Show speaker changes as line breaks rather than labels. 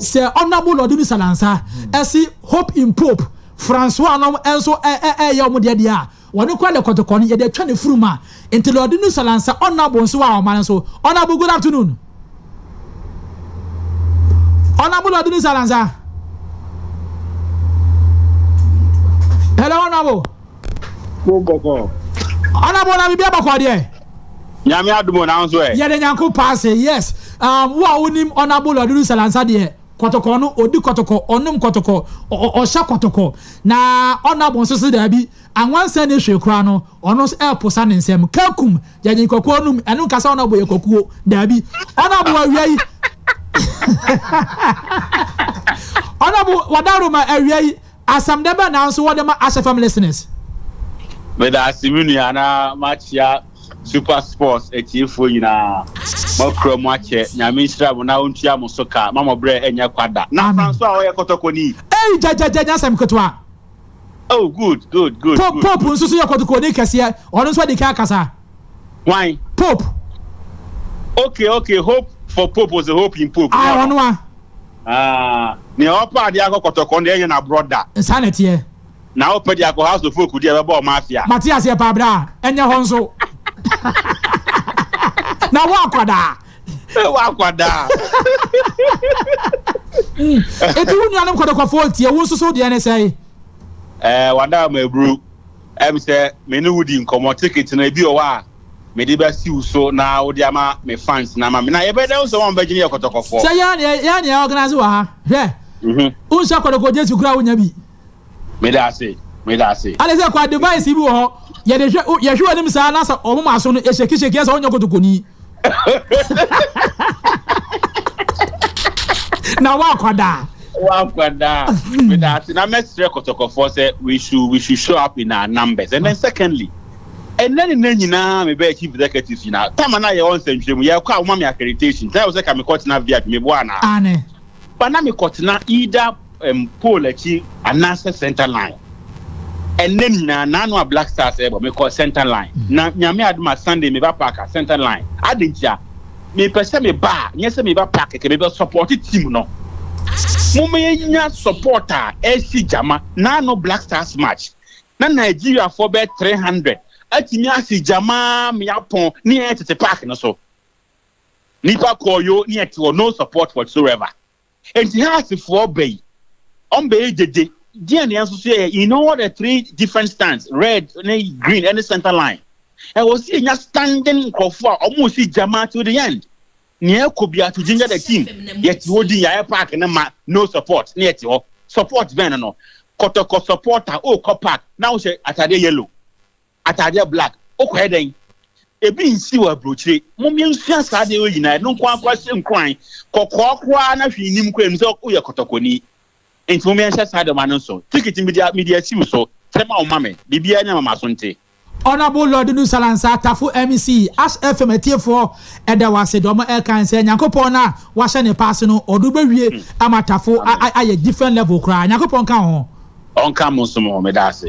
Sɛ Honourable Lordinu Salansa ɛsi Hope in Pope Francois nom nso ɛɛyɛ wɔn deɛ deɛ a, wɔn koraa deɛ kɔtɔkɔ no yɛde atwa ne funuma. Nti Lordinu Salansa Honourable nso a ɔma no nso, Honourable good afternoon. Honourable Lordinu Salansa. Hello Honourable.
Mo bɔkɔ.
Honourable na biribi abɔkɔ deɛ.
Nyame adom o, na wo nso ɛ?
Yɛde Nyanko paa se yes. Um, wo a wonim Honourable Lordinu Salansa deɛ, Kɔtɔkɔ no, ɔdi kɔtɔkɔ, ɔnom kɔtɔkɔ, ɔhyɛ kɔtɔkɔ. Na Honourable nso se daabi, anwansa nni hwee koraa no, ɔno nso ɛreposa ne nsam. Kakum, yɛgye kɔkɔɔ nom, ɛno nka sɛ Honourable yɛ kɔkuo, daabi. Honourable awia yi, Honourable Wadaroma awia yi, asɛm dɛ bɛn na nso wɔde ma Ash FM listeners?
Meda ase me nua na makyia Super Sports atiefoɔ nyinaa. Moakura mu akyɛ. Nyame nhyira mo na ɔntua mo so ka ma mo berɛ ɛnyɛ kwa da. Na
Amen.
Francois ɔyɛ kɔtɔkɔni.
Ei gyɛgyɛgyɛ nyɛ asɛm ketewa.
Oh good good good
Pope
good
Pope
good.
nso so yɛ kɔtɔkɔni kɛseɛ. Ɔno nso adi kan akasa.
Hwan?
Pope.
Okay okay hope for Pope was a hope in Pope.
Ah ɔno a.
Ah nea ɔpɛ adeɛ akɔ kɔtɔkɔ no deɛ ɛnyɛ n'aborɔ da.
Saa na ɛteɛ.
Na wopɛ de akɔ House of Folk deɛ ɛbɛbɔ ɔmo afia.
Mate aseɛ paa bra ɛnyɛ hɔ nso na wo akwadaa.
Wo akwadaa.
Eti wo nuanom kɔtɔkɔfoɔ tie wo nso so deɛ ne sɛe.
Ɛɛ wada ma aburu ɛm sɛ me ne wo di nkɔmɔ ticket no ebi wɔ hɔ a mede bɛsi wo so na wode ama me fans na ama me na yɛbɛyɛ dɛ sɛ wɔn bɛgye ne yɛ kɔtɔkɔfoɔ.
Sɛ yɛn yɛn na yɛ organize wɔ ha hwɛ wonhyɛ kɔtɔkɔ jersey koraa wonya bi.
Meda ase, meda ase.
Ade sɛ kwa device bi wɔ hɔ yɛde hwɛ yɛhwɛ w'anim saa na sɛ ɔmo ma so no ehyeki hyeki ɛsɛ ɔnyɛ kotokoni. Na wakwadaa.
Wakwadaa. Meda ase na mɛsrɛ kɔtɔkɔfoɔ sɛ we should we should show up in our numbers and then secondly ɛnɛ ne nɛ nyinaa mebɛyɛ chief executive nyinaa tama na yɛwɔ nsɛntwerɛ mu yɛkɔ a woma me accreditation tena wɔ sɛ ka mekɔtena VIP meboa anaa.
Ane.
Ba na mekɔtena either um, pole akyi anaasɛ center line. Ɛnnɛ nyinaa, naano a Black Stars ɛbɔ, mekɔ center line. Mm. Na nyame adom a Sunday meba park a center line. Ade nti a, mepɛ sɛ meba a, nyɛ sɛ meba park kɛkɛ, mebɛ support team no. Momma yɛnya support a ɛsi gyama. Naano Black Stars match, na Nigeriafoɔ bɛyɛ 300 atumi asi gyama meapɔn ne yɛn tete park no so. Nipa kɔɔ yoo ne yɛte hɔ no support whatsoever. Enti Hearts foɔ ba yi ɔmo bɛyɛ gyegye deɛn na yɛn nso so yɛyɛ in all the three different stands red ne green ɛne center line ɛwɔ sɛ yɛnya standing nkorɔfoɔ a ɔmo si gyama till the end nea ɛkɔ bia to ginger the team yɛte hɔ din yɛayɛ park ne ma no support ne yɛte hɔ support bɛn no no kɔtɔkɔ supporter ɔkɔ park na wohyɛ atadeɛ yellow Ataadeɛ black wokɔyɛ dɛn? Ebi nsi wɔ aburokyire. Mom yɛnsua saa adeɛ wei nyinaa. Ɛno nko ara koraa hyɛ nkuran. Kɔkɔɔ koraa na hwee nnim koraa ɛnim sɛ woyɛ kɔtɔkɔni. Nti mom yɛnhyɛ saa deɛ ma no nso. Ticket mede mede asi wo so. Kyɛ ma wo ma me. Biribiara nya ma m'aso nte.
Honourable Lord Dunu Salansa Tafo MEC, Ash FM atiefoɔ ɛda wo ase deɛ ɔmo ɛka ne sɛ Nyankopɔn no a wahyɛ ne pa ase no ɔde wo bɛwie ama Tafo ayɛ different level koraa. Nyankopɔn nka wo ho.
Ɔnka mo nso mo ho. Meda ase.